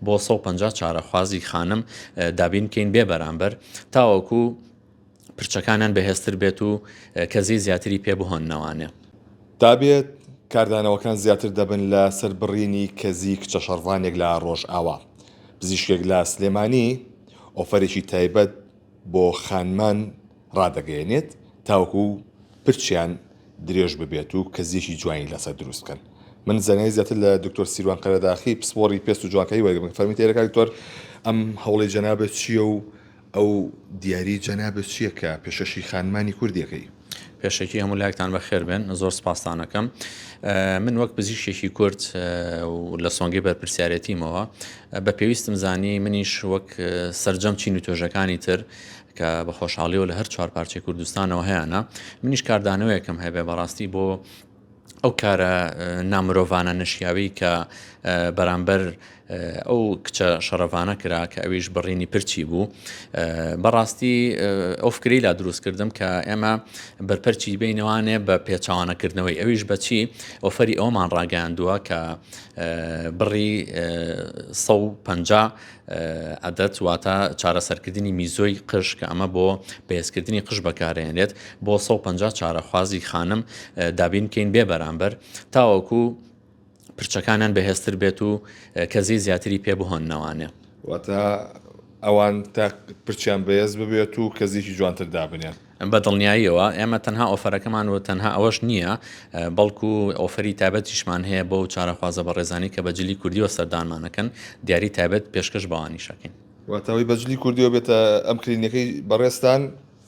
بۆ 150 چارەخوازی خانم دابین بکەین بێ بەرامبەر تاوەکو پرچەکانیان بەهێزتر بێت و کەزی زیاتری پێ بهۆننەوانێ. تابێت کاردانەوەکان زیاتر دەبن لە سەر بڕینی کەزی کچە شەڕڤانێک لە ڕۆژئاوا. پزیشکێک لە سلێمانی ئۆفەرێکی تایبەت بۆ خانمان ڕادەگەیەنێت تاوەکو پرچیان درێژ ببێت و کەزیەکی جوانی لەسەر دروست بکەن. من زانیاری زیاتر لە دکتۆر سیروان قەرەداخی پسپۆڕی پێست و جوانکاری وەرگرم. فەرمووی تێرە کاک دکتۆر ئەم هەوڵەی جەنابت چییە و ئەو دیاری جەنابت چییە کە پێشکەشی خانمانی کوردی ئەکەی؟ پێشەکی هەموو لایەکتان بەخێر بێن زۆر سپاستان ئەکەم من وەک پزیشکێکی کورد و لە سۆنگەی بەرپرسیارەتیمەوە بە پێویستم زانی منیش وەک سەرجەم چین و توێژەکانی تر کە بە خۆشحاڵیەوە لە هەر چوار پارچەی کوردستانەوە هەیانە منیش کاردانەوەیەکم هەبێ بەڕاستی بۆ ئەو کارە نامرۆڤانە نەشیاوی کە بەرامبەر ئەو کچە شەڕەڤانە کرا کە ئەویش بڕینی پرچی بوو بەڕاستی ئەو فکری لا دروست کردم کە ئێمە بەرپەرچی بینەوانێ بە پێچوانەکردنەوەی ئەویش بەچی ئۆفەری ئەومان ڕاگەاندووە کە بڕی 150 عەدەد واتە چارەسەرکردنی میزۆی قژ کە ئەمە بۆ بەهێزکردنی قژ بەکارهێنرێت بۆ 150 چارەخوازی خانم دابین بکەین بێ بەرامبەر تاوەکو پرچەکانیان بەهێزتر بێت و کەزی زیاتری پێ بهۆننەوانێ. واتە ئەوان تا پرچیان بەهێز ببێت و کەزیەکی جوانتر دابنێن. بە دڵنیاییەوە ئێمە تەنها ئۆفەرەکەمان و تەنها ئەوەش نییە بەڵکو ئۆفەری تایبەتیشمان هەیە بۆ چارەخوازە بەڕێزانی کە بە جلی کوردیەوە سەردانمانەکەن دیاری تایبەت پێشکەش بەوانیشەکەین. واتە ئەوەی بە جلی کوردیەوە بێتە ئەم کلینیکەی بەڕێزتان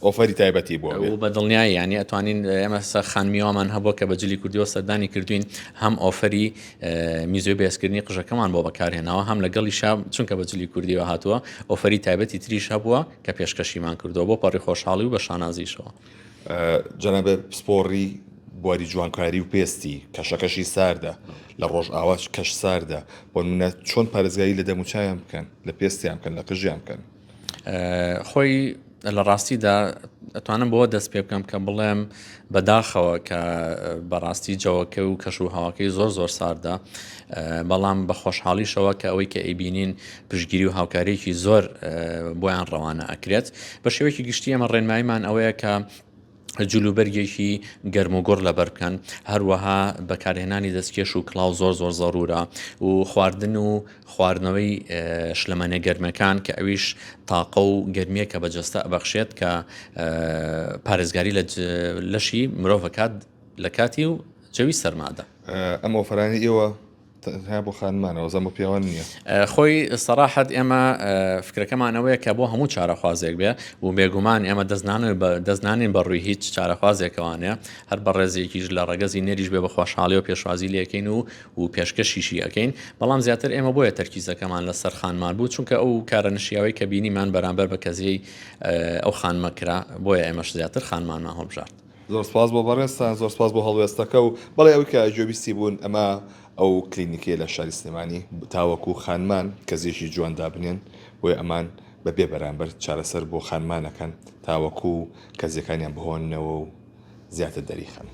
ئۆفەری تایبەتی بۆ بێ. بە دڵنیایی یانی ئەتوانین ئێمە سە خانمی وامان هەبووە کە بە جلی کوردیەوە سەردانی کردوین هەم ئۆفەری میزۆی بەهێزکردنی قژەکەمان بۆ بەکارهێناوە هەم لەگەڵیشا چونکە بە جلی کوردیەوە هاتووە ئۆفەری تایبەتی تریش هەبووە کە پێشکەشیمان کردووە بۆ پەڕی خۆشحاڵی و بە شانازیشەوە. جەنابت پسپۆڕی بواری جوانکاری و پێستی، کەشەکەشی ساردە، لە ڕۆژئاواش کەش ساردە، بۆ نمونە چۆن پارێزگاری لە دەموچاویان بکەن، لە پێستیان بکەن، لە قژیان بکەن؟ خۆی لە ڕاستیدا ئەتوانم بەوە دەست پێ بکەم کە بڵێم بەداخەوە کە بەڕاستی جەوەکە و کەش و هەواکەی زۆر زۆر ساردە بەڵام بە خۆشحاڵیشەوە کە ئەوەی کە ئەیبینین پشتگیری و هاوکاریەکی زۆر بۆیان ڕەوانە ئەکرێت بە شێوەیەکی گشتی ئەمە ڕێنماییمان ئەوەیە کە جلوبەرگێکی گەرم و گوڕ لەبەر بکەن هەروەها بەکارهێنانی دەستکێش و کڵاو زۆر زۆر زەرورە و خواردن و خواردنەوەی شلەمەنە گەرمەکان کە ئەویش تاقە و گەرمیە کە بە جەستە ئەبەخشێت کە پارێزگاری لە لەشی مرۆڤەکات لە کاتی و جەوی سەرمادا. ئەم ئۆفەرانەی ئێوە تەنها بۆ خانمانە وەزان بۆ پیاوان نییە. خۆی سەراحەت ئێمە فکرەکەمان ئەوەیە کە بۆ هەموو چارەخوازێک بێ و بێگومان ئێمە دەست نانین بە ڕووی هیچ چارەخوازێکەوانێ هەر بەڕێزێکیش لە ڕەگەزی نێریش بێ بە خۆشحاڵی و پێشوازی لێکەین و و پێشکەشیشی ئەکەین بەڵام زیاتر ئێمە بۆیە تەرکیزەکەمان لەسەر خانمان بوو چونکە ئەو کارە نشیاوەی کە بینیمان بەرامبەر بە کەزیەی ئەو خانمە کرا بۆیە ئێمەش زیاتر خانمانمان هەڵبژارد. زۆر سپاس بۆ بەڕێزتان زۆر سپاس بۆ هەڵوێستەکە و بەڵێ ئەوی کە گوێبیستی بوون ئەمە ئەو کلینیکەیە لە شاری سلێمانی تاوەکو خانمان کەزیەکی جوان دابنێن بۆیە ئەمان بە بێ بەرامبەر چارەسەر بۆ خانمانەکەن تاوەکو کەزیەکانیان بهۆننەوە و زیاتر دەریخەن.